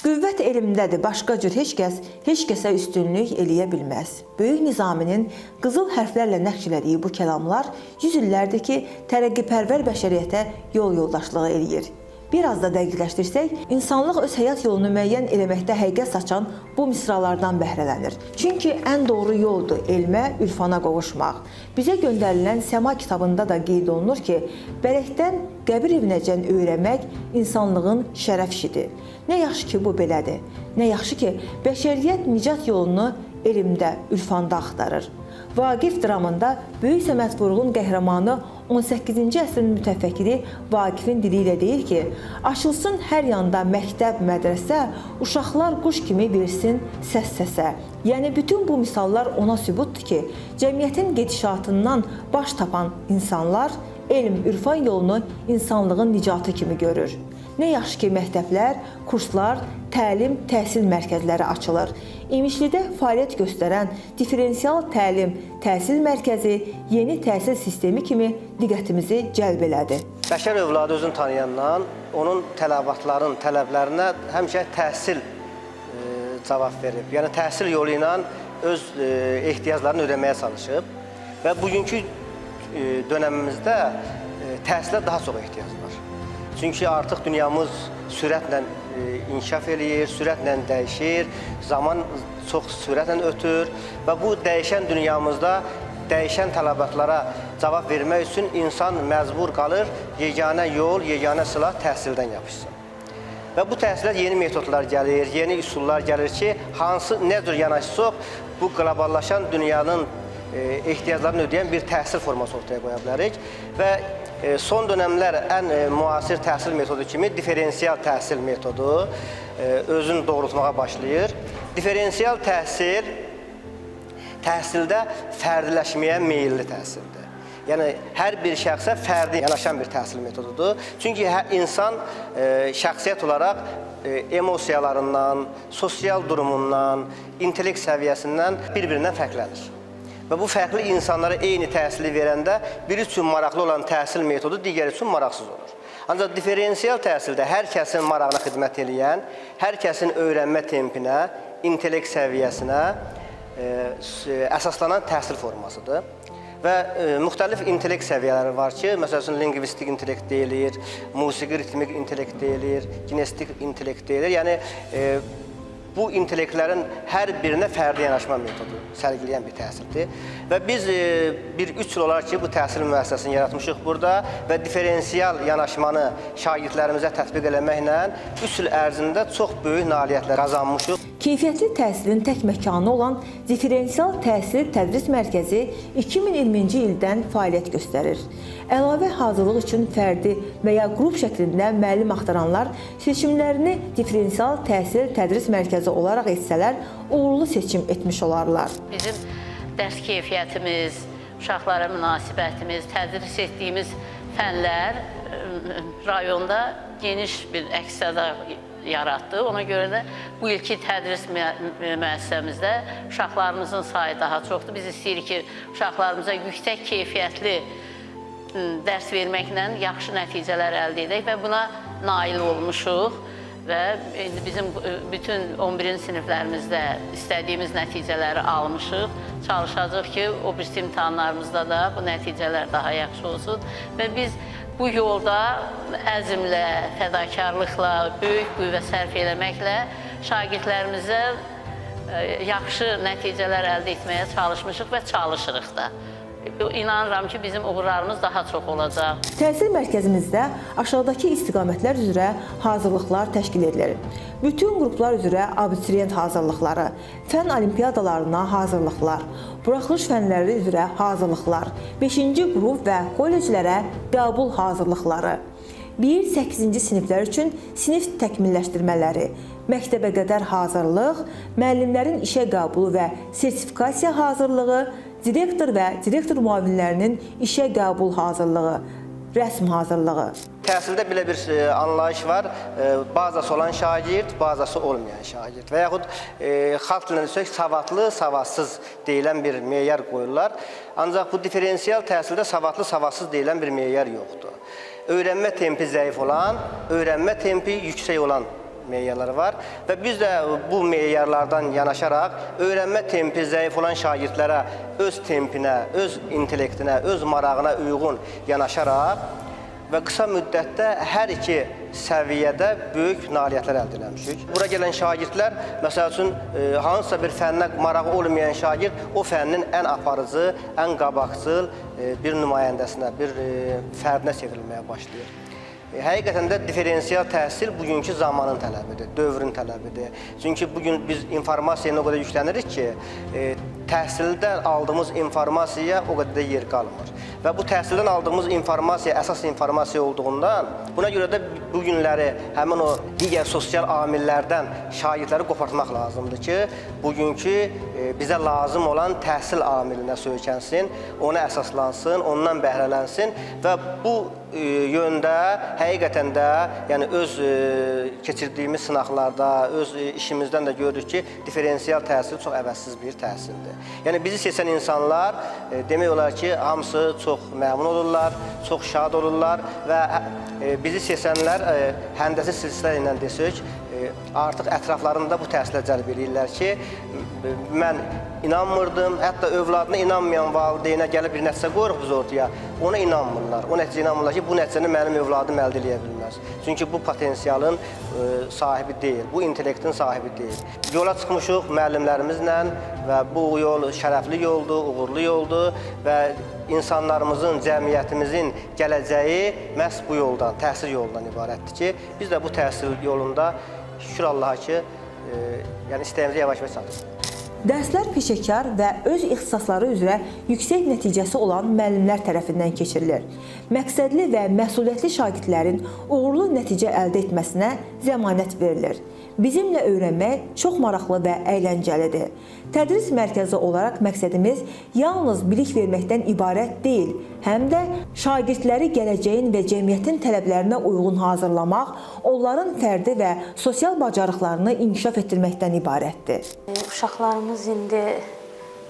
Qüvvət elmdədir, başqa cür heç kəs heç kəsə üstünlük eləyə bilməz. Böyük Nizaminin qızıl hərflərlə nəqş elədiyi bu kəlamlar 100 illərdir ki, tərəqqipərvər bəşəriyyətə yol yoldaşlığı eləyir. Biraz da dəqiqləşdirsək, insanlıq öz həyat yolunu müəyyən eləməkdə həqiqət saçan bu misralardan bəhrələnir. Çünki ən doğru yoldur elmə, ürfana qovuşmaq. Bizə göndərilən Səma kitabında da qeyd olunur ki, bələkdən qəbir evinəcən öyrənmək insanlığın şərəf işidir. Nə yaxşı ki, bu belədir. Nə yaxşı ki, bəşəriyyət nicat yolunu elmdə, ürfanda axtarır. Vaqif dramında Böyük Səməd Vurğun qəhrəmanı 18-ci əsrin mütəfəkkiri Vaqifin dili ilə deyir ki, açılsın hər yanda məktəb, mədrəsə, uşaqlar quş kimi versin səs-səsə. Yəni bütün bu misallar ona sübutdur ki, cəmiyyətin gedişatından baş tapan insanlar elm, ürfan yolunu insanlığın nicatı kimi görür. Nə yaxşı ki, məktəblər, kurslar, təlim, təhsil mərkəzləri açılır. İmişlidə fəaliyyət göstərən diferensial təlim, təhsil mərkəzi yeni təhsil sistemi kimi diqqətimizi cəlb elədi. Bəşər övladı özünü tanıyandan onun tələbatların, tələblərinə həmişə təhsil cavab verib. Yəni təhsil yolu ilə öz ehtiyaclarını ödəməyə çalışıb və bugünkü dönəmimizdə təhsilə daha çox ehtiyac var. Çünki artıq dünyamız sürətlə inkişaf eləyir, sürətlə dəyişir, zaman çox sürətlə ötür və bu dəyişən dünyamızda dəyişən tələbatlara cavab vermək üçün insan məcbur qalır, yeganə yol, yeganə silah təhsildən yapışsın. Və bu təhsilə yeni metodlar gəlir, yeni üsullar gəlir ki, hansı nə cür yanaşsaq bu qloballaşan dünyanın ehtiyaclarını ödəyən bir təhsil forması ortaya qoya bilərik və son dönəmlər ən müasir təhsil metodu kimi diferensial təhsil metodu özünü doğrultmağa başlayır. Diferensial təhsil təhsildə fərdiləşməyə meyilli təhsildir. Yəni hər bir şəxsə fərdi yanaşan bir təhsil metodudur. Çünki insan şəxsiyyət olaraq emosiyalarından, sosial durumundan, intellekt səviyyəsindən bir-birindən fərqlənir. Və bu fərqli insanlara eyni təhsili verəndə biri üçün maraqlı olan təhsil metodu digəri üçün maraqsız olur. Ancaq diferensial təhsildə hər kəsin marağına xidmət eləyən, hər kəsin öyrənmə tempinə, intellekt səviyyəsinə əsaslanan təhsil formasıdır. Və müxtəlif intellekt səviyyələri var ki, məsəl üçün lingvistik intellekt deyilir, musiqi ritmik intellekt deyilir, kinestetik intellekt deyilir. Yəni bu intellektlərin hər birinə fərdi yanaşma metodu sərgiləyən bir təhsildir. Və biz bir 3 il olar ki, bu təhsil müəssisəsini yaratmışıq burada və diferensial yanaşmanı şagirdlərimizə tətbiq eləməklə 3 il ərzində çox böyük nailiyyətlər qazanmışıq. Keyfiyyətli təhsilin tək məkanı olan Diferensial Təhsil Tədris Mərkəzi 2020-ci ildən fəaliyyət göstərir. Əlavə hazırlıq üçün fərdi və ya qrup şəklində müəllim axtaranlar seçimlərini Diferensial Təhsil Tədris Mərkəzi olaraq etsələr, uğurlu seçim etmiş olarlar. Bizim dərs keyfiyyətimiz, uşaqlara münasibətimiz, tədris etdiyimiz fənlər rayonda geniş bir əks-səda yaratdı. Ona görə də bu ilki tədris müəssisəmizdə uşaqlarımızın sayı daha çoxdur. Biz istəyirik ki, uşaqlarımıza yüksək keyfiyyətli dərs verməklə yaxşı nəticələr əldə edək və buna nail olmuşuq. Və indi bizim bütün 11-ci siniflərimizdə istədiyimiz nəticələri almışıq. Çalışacağıq ki, o birisi imtahanlarımızda da bu nəticələr daha yaxşı olsun və biz bu yolda əzmlə, fədakarlıqla, böyük qüvvə sərf eləməklə şagirdlərimizə yaxşı nəticələr əldə etməyə çalışmışıq və çalışırıq da. İnanıram ki, bizim uğurlarımız daha çox olacaq. Təhsil mərkəzimizdə aşağıdakı istiqamətlər üzrə hazırlıqlar təşkil edilir. Bütün qruplar üzrə abituriyent hazırlıqları, fənn olimpiyadalarına hazırlıqlar, buraxılış fənləri üzrə hazırlıqlar, 5-ci qrup və kolleclərə qəbul hazırlıqları, 1-8-ci siniflər üçün sinif təkmilləşdirmələri, məktəbə qədər hazırlıq, müəllimlərin işə qəbulu və sertifikasiya hazırlığı, direktor və direktor müavinlərinin işə qəbul hazırlığı, rəsm hazırlığı. Təhsildə belə bir anlayış var. Bazası olan şagird, bazası olmayan şagird və yaxud xalq dilində desək savadlı, savadsız deyilən bir meyar qoyurlar. Ancaq bu diferensial təhsildə savadlı, savadsız deyilən bir meyar yoxdur. Öyrənmə tempi zəif olan, öyrənmə tempi yüksək olan meyarları var və biz də bu meyarlardan yanaşaraq öyrənmə tempi zəif olan şagirdlərə öz tempinə, öz intellektinə, öz marağına uyğun yanaşaraq və qısa müddətdə hər iki səviyyədə böyük nailiyyətlər əldə etmişik. Bura gələn şagirdlər, məsəl üçün, hansısa bir fənnə marağı olmayan şagird o fənnin ən aparıcı, ən qabaqcıl bir nümayəndəsinə, bir fərdinə çevrilməyə başlayır. Həqiqətən də diferensial təhsil bugünkü zamanın tələbidir, dövrün tələbidir. Çünki bugün biz informasiyaya o qədər yüklənirik ki, təhsildən aldığımız informasiyaya o qədər də yer qalmır. Və bu təhsildən aldığımız informasiya əsas informasiya olduğundan, buna görə də bu günləri həmin o digər sosial amillərdən şagirdləri qopartmaq lazımdır ki, bugünkü bizə lazım olan təhsil amilinə söykənsin, ona əsaslansın, ondan bəhrələnsin və bu yöndə həqiqətən də, yəni öz keçirdiyimiz sınaqlarda, öz işimizdən də görürük ki, diferensial təhsil çox əvəzsiz bir təhsildir. Yəni bizi seçən insanlar demək olar ki, hamısı çox məmnun olurlar, çox şad olurlar və bizi seçənlər həndəsi silsilə ilə desək, artıq ətraflarında bu təhsilə cəlb eləyirlər ki, mən inanmırdım, hətta övladına inanmayan valideynə gəlib bir nəticə qoyuruq biz ortaya, ona inanmırlar. O nəticəyə inanmırlar ki, bu nəticəni mənim övladım əldə eləyə bilməz. Çünki bu potensialın sahibi deyil, bu intellektin sahibi deyil. Yola çıxmışıq müəllimlərimizlə və bu yol şərəfli yoldur, uğurlu yoldur və insanlarımızın, cəmiyyətimizin gələcəyi məhz bu yoldan, təhsil yolundan ibarətdir ki, biz də bu təhsil yolunda şükür Allaha ki, yəni istəyimizə yavaş-yavaş çatırıq. Dərslər peşəkar və öz ixtisasları üzrə yüksək nəticəsi olan müəllimlər tərəfindən keçirilir. Məqsədli və məsuliyyətli şagirdlərin uğurlu nəticə əldə etməsinə zəmanət verilir. Bizimlə öyrənmək çox maraqlı və əyləncəlidir. Tədris mərkəzi olaraq məqsədimiz yalnız bilik verməkdən ibarət deyil, həm də şagirdləri gələcəyin və cəmiyyətin tələblərinə uyğun hazırlamaq, onların fərdi və sosial bacarıqlarını inkişaf etdirməkdən ibarətdir. Uşaqlarımız indi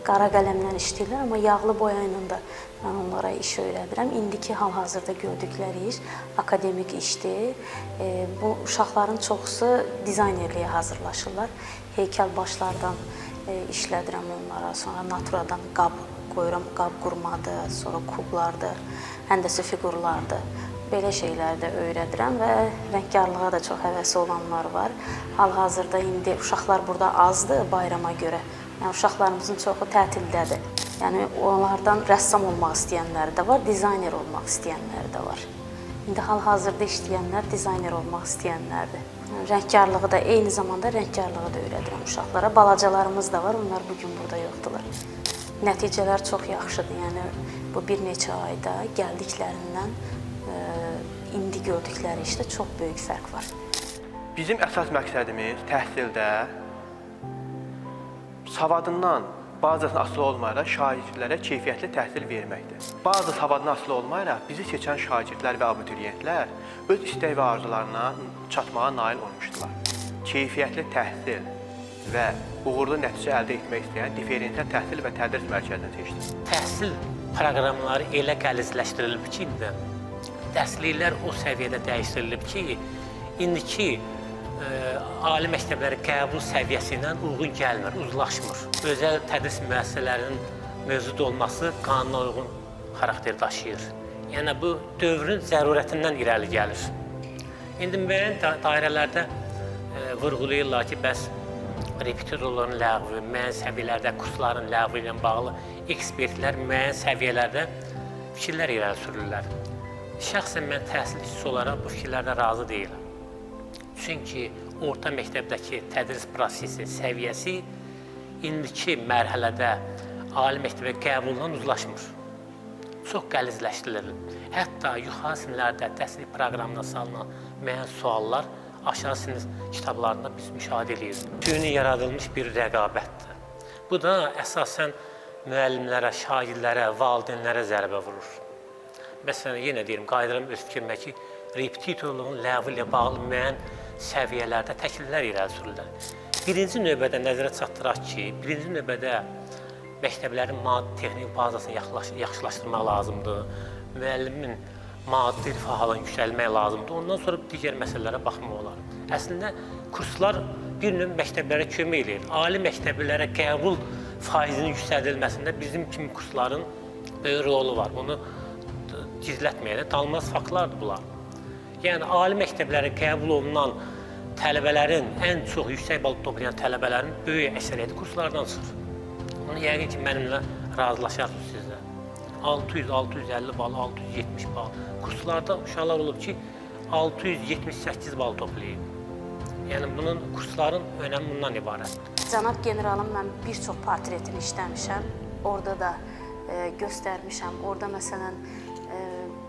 qara qələmlə işləyirlər, amma yağlı boya ilə də mən onlara iş öyrədirəm. İndiki hal-hazırda gördükləri iş akademik işdir. Bu uşaqların çoxusu dizaynerliyə hazırlaşırlar. Heykəl başlardan işlədirəm onlara, sonra naturadan qab qoyuram, qab qurmadır, sonra kublardır, həndəsi fiqurlardır. Belə şeyləri də öyrədirəm və rəngkarlığa da çox həvəsi olanlar var. Hal-hazırda indi uşaqlar burada azdır bayrama görə. Yəni uşaqlarımızın çoxu tətildədir. Yəni onlardan rəssam olmaq istəyənləri də var, dizayner olmaq istəyənləri də var. İndi hal-hazırda işləyənlər dizayner olmaq istəyənlərdir. Yəni, rəngkarlığı da, eyni zamanda rəngkarlığı da öyrədirəm uşaqlara. Balacalarımız da var, onlar bugün burada yoxdular. Nəticələr çox yaxşıdır. Yəni bu bir neçə ayda gəldiklərindən indi gördükləri işdə çox böyük fərq var. Bizim əsas məqsədimiz təhsildə savadından, bazasına asılı olmayaraq şagirdlərə keyfiyyətli təhsil verməkdir. Bazı savadından asılı olmayaraq bizi seçən şagirdlər və abituriyentlər öz istək və arzularına çatmağa nail olmuşdular. Keyfiyyətli təhsil və uğurlu nəticə əldə etmək istəyən diferensial təhsil və tədris mərkəzini seçdim. Təhsil proqramları elə qəlizləşdirilib ki, indi dərsliklər o səviyyədə dəyişdirilib ki, indiki ali məktəblərə qəbul səviyyəsi ilə uyğun gəlmir, uzlaşmır. Özəl tədris müəssisələrinin mövcud olması qanuna uyğun xarakter daşıyır. Yəni bu dövrün zərurətindən irəli gəlir. İndi müəyyən dairələrdə vurğulayırlar ki, bəs repetitorların ləğvi, müəyyən səviyyələrdə kursların ləğvi ilə bağlı ekspertlər müəyyən səviyyələrdə fikirlər irəli sürürlər. Şəxsən mən təhsil işçisi olaraq bu fikirlərdən razı deyiləm. Çünki orta məktəbdəki tədris prosesi səviyyəsi indiki mərhələdə ali məktəbə qəbuldan uzlaşmır. Çox qəlizləşdirilir. Hətta yuxarı siniflərdə təhsil proqramına salınan müəyyən suallar aşağı sinif kitablarında biz müşahidə edirik. Süni yaradılmış bir rəqabətdir. Bu da əsasən müəllimlərə, şagirdlərə, valideynlərə zərbə vurur. Məsələn, yenə deyirəm, qayıdıram öz fikrimə ki, repetitorluğun ləğvi ilə bağlı müəyyən səviyyələrdə təkliflər irəli sürürlər. Birinci növbədə nəzərə çatdıraq ki, birinci növbədə məktəblərin maddi-texniki bazasını yaxşılaşdırmaq lazımdır. Müəllimin maddi rifah halını yüksəltmək lazımdır. Ondan sonra digər məsələlərə baxmaq olar. Əslində kurslar bir növ məktəblərə kömək eləyir. Ali məktəblərə qəbul faizinin yüksəldilməsində bizim kimi kursların böyük rolu var. Bunu gizlətməyək də, danılmaz faktlardır bunlar. Yəni ali məktəblərə qəbul olunan tələbələrin, ən çox yüksək bal toplayan tələbələrin böyük əksəriyyəti kurslardan çıxır. Bunu yəqin ki, mənimlə razılaşarsınız siz də. 600, 650 bal, 670 bal. Kurslarda uşaqlar olub ki, 678 bal toplayıb. Yəni bunun kursların önəmi bundan ibarətdir. Cənab generalın mən bir çox portretini işləmişəm. Orada da göstərmişəm. Orada məsələn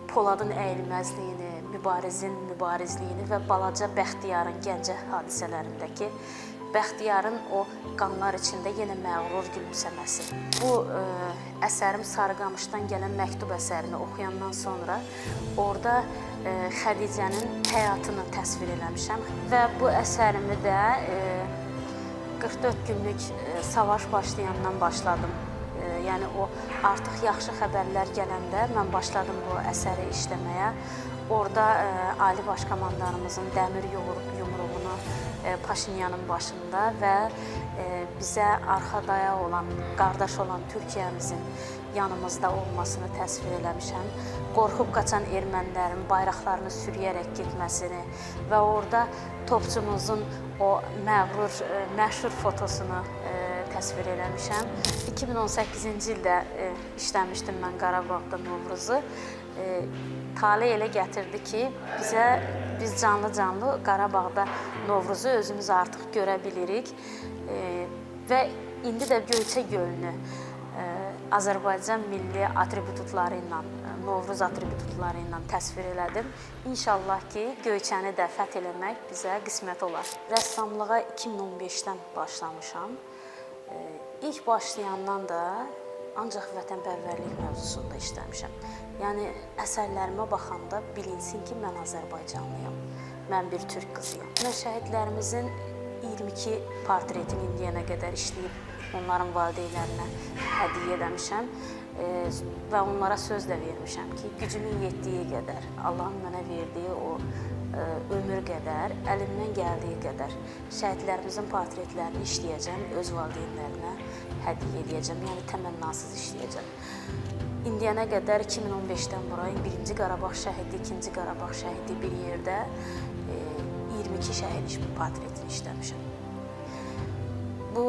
Poladın əyilməzliyini, Mübarizin mübarizliyini və balaca Bəxtiyarın Gəncə hadisələrindəki Bəxtiyarın o qanlar içində yenə məğrur gülümsəməsi. Bu əsərim Sarıqamışdan gələn məktub əsərini oxuyandan sonra orada Xədicənin həyatını təsvir eləmişəm və bu əsərimi də 44 günlük savaş başlayandan başladım. Yəni o artıq yaxşı xəbərlər gələndə mən başladım bu əsəri işləməyə. Orada Ali Baş Komandanımızın dəmir yumruğunu Paşinyanın başında və bizə arxa dayaq olan, qardaş olan Türkiyəmizin yanımızda olmasını təsvir eləmişəm. Qorxub qaçan ermənilərin bayraqlarını sürüyərək getməsini və orada topçumuzun o məğrur, məşhur fotosunu təsvir eləmişəm. 2018-ci ildə işləmişdim mən Qarabağda Novruzu. Tale elə gətirdi ki, biz canlı-canlı Qarabağda Novruzu özümüz artıq görə bilirik və indi də Göyçə gölünü Azərbaycan milli atributları ilə, Novruz atributları ilə təsvir elədim. İnşallah ki, Göyçəni də fəth eləmək bizə qismət olar. Rəssamlığa 2015-dən başlamışam. İlk başlayandan da ancaq vətənpərvərlik mövzusunda işləmişəm. Yəni əsərlərimə baxanda bilinsin ki, mən Azərbaycanlıyam, mən bir türk qızıyam. Mən şəhidlərimizin 22 portretini indiyənə qədər işləyib onların valideynlərinə hədiyyə eləmişəm və onlara söz də vermişəm ki, gücümün yetdiyi qədər, Allahın mənə verdiyi o ömür qədər, əlimdən gəldiyi qədər şəhidlərimizin portretlərini işləyəcəm, öz valideynlərinə hədiyyə eləyəcəm, yəni təmənnasız işləyəcəm. İndiyənə qədər 2015-dən bura birinci Qarabağ şəhidi, ikinci Qarabağ şəhidi bir yerdə 22 şəhid portretini işləmişəm. Bu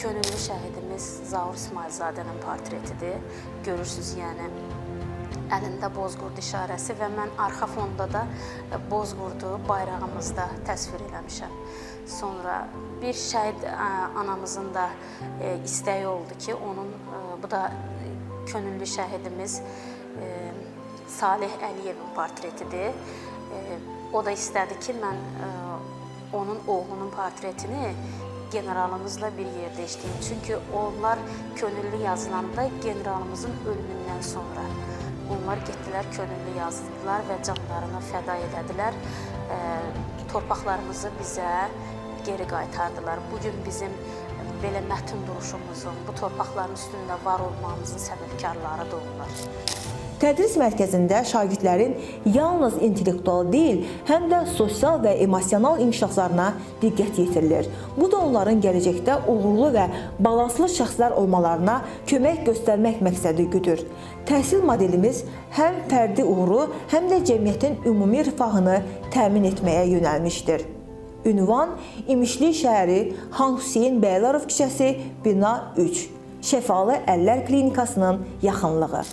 könüllü şəhidimiz Zaur İsmayılzadənin portretidir. Görürsünüz, yəni əlində bozqurd işarəsi və mən arxa fonda da bozqurdu bayrağımızda təsvir eləmişəm. Sonra bir şəhid anamızın da istəyi oldu ki, onun bu da könüllü şəhidimiz Salih Əliyevin portretidir. O da istədi ki, mən onun oğlunun portretini generalımızla bir yerdə işləyim. Çünki onlar könüllü yazılanda generalımızın ölümündən sonra onlar getdilər, könüllü yazdılar və canlarını fəda elədilər. Torpaqlarımızı bizə geri qaytardılar. Bugün bizim belə mətin duruşumuzun, bu torpaqların üstündə var olmamızın səbəbkarları da onlar. Tədris mərkəzində şagirdlərin yalnız intellektual deyil, həm də sosial və emosional inkişaflarına diqqət yetirilir. Bu da onların gələcəkdə uğurlu və balanslı şəxslər olmalarına kömək göstərmək məqsədi güdür. Təhsil modelimiz həm fərdi uğuru, həm də cəmiyyətin ümumi rifahını təmin etməyə yönəlmişdir. Ünvan İmişli şəhəri, Xan Hüseyn Bəylərov küçəsi, bina 3, Şəfalı Əllər Klinikasının yaxınlığı.